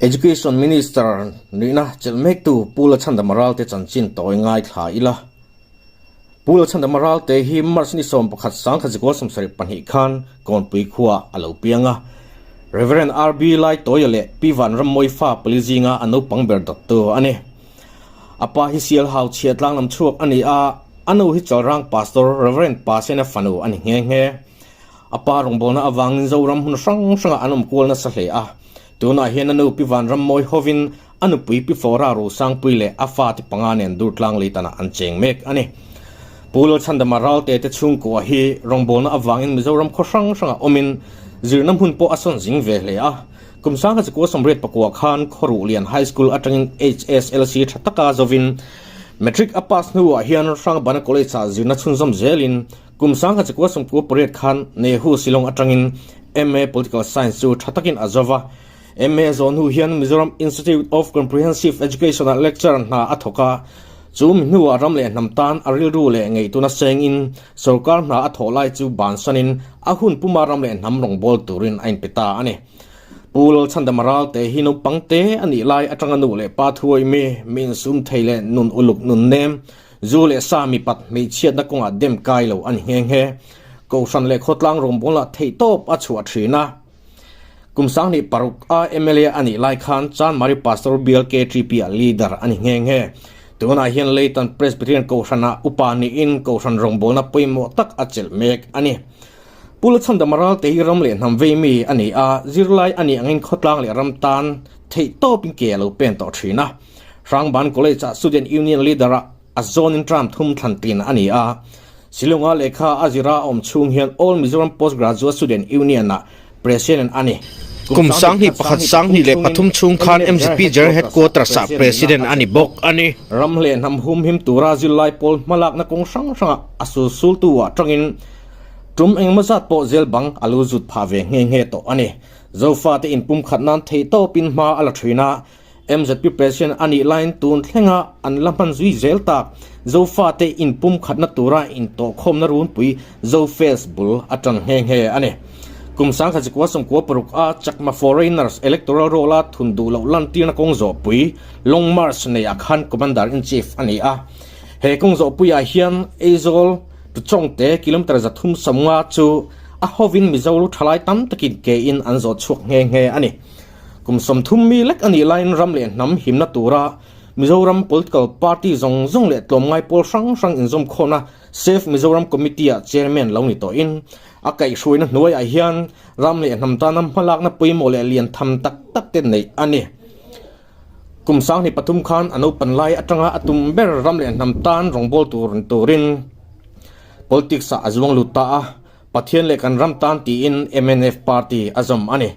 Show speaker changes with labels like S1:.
S1: Education Minister nihna chelh mektu Pu Lachhandama Ralte chanchin tawi ngaithla ila. Pu Lachhandama Ralte hi March ni 11 1972 khan Kawnpui khuaah a lo piang a. Rev. RB Laitawia leh Pi Vanrammawi fa pali zinga a naupang ber dawttu a ni. A pa hi Sialhau chhia tlang lam chhuak a ni a, a nu hi Chalrang Pastor Rev. Pasena fanu a ni nghe nghe. A pa rawngbawlna avangin Zoram hmun hrang hrangah an awm kual nasa hle a. Tunah hian a nu Pi Vanrammawi hovin a nupui Pi Flora Rosangpui leh a fate panga nen Durtlang leitanah an cheng mek a ni. Pu Lalchhandama Ralte te chhungkua hi rawngbawlna avangin Mizoram khaw hrang hrangah awmin zirna hmun pawh a sawn zing ve hle a. Kum 1994 khan Khawruhlian High School atangin HSLC tha taka zovin Matric a pass hnuah hian Hrangbana College-ah zirna chhunzawm zelin Kum 1998 khan Nehu Shillong atangin MA Political Science chu tha takin a zo va. MA zawh hnu hian Mizoram Institute of Comprehensive Education-ah lecturer hna a thawk a. Chu mi hnuah ram leh hnam tan a rilru leh ngeihtuna sengin sorkar hna a thawh lai chu bansanin a hun puma ram leh hnam rawngbâwl turin a inpe ta a ni. Pu Lalchhandama Ralte hi naupang te a nih lai atanga nu leh pa thuawih mi, mi insum thei leh nun uluk nun nem, Zu leh sa mipat hmeichhiatna kawngah dem kai lo a ni nghe nghe. Kohhran leh khawtlang rawngbawlah theihtawp a chhuah thin a. Kum 26 a mla a nih lai khan Chanmari Pastor Bial KTP-ah leader a ni nghe nghe. Tunah hian Leitan Presbyterian Kohhranah upa niin Kohhran rawngbawlna pawimawh tak a chelh mek a ni. Pu Lachhandama Ralte hi ram leh hnam vei mi a ni a, zirlai a nih angin khawtlang leh ram tan theihtawpin ke a lo pen tawh thin a. Hrangban College-ah Student Union Leader-ah a zawnin term thum thlan tlin a ni a. Shillong-a lehkha a zira a awm chhung hian All Mizoram Post Graduate Student Union-ah President a ni.
S2: Kum 21 23 chhung khan MZP General Headquarters-ah President a ni bawk a ni.
S1: Ram leh hnam humhim tura zirlai pawl hmalakna kawng hrang hrangah a sulsultu ah tangin tum engemaw zat pawh zel bang a lu zut phah ve nghe nghe tawh a ni. Zofate inpumkhat nan theihtawpin hma a la thin a, MZP President a nih laiin tun thlenga an la hman zui zel tak Zofate inpumkhatna tura intawhkhawmna runpui Zofest bul a tan nghe nghe a ni. Kum 1996 a Chakma Foreigners Electoral Roll-a thun duh loh lantirna kawng zawhpui Long March neiah khan Commander-in-Chief a ni a. He kawng zawhpuiah hian Aizawl to Chawngte kilometre 350 chu a hovin Mizo lu thalai tam takin kein an zawh chhuak nghe nghe a ni. Kum 30 mi lek a nih laiin ram leh hnam himna tura Mizoram political party zawng zawng leh tlawmngai pawl hrang hrang inzawmkhawmna Save Mizoram Committee-ah chairman lo ni tawhin a kaihhruaina hnuaiah hian ram leh hnam tana hmalakna pawimawh leh lian tham tak tak te neih a ni. Kum 23 khan a naupan lai atanga a tum ber ram leh hnam tan rawngbâwl tur turin politics-ah a zuang lut ta a, Pathian leh kan ram tan tiin mnf party a zawm a ni.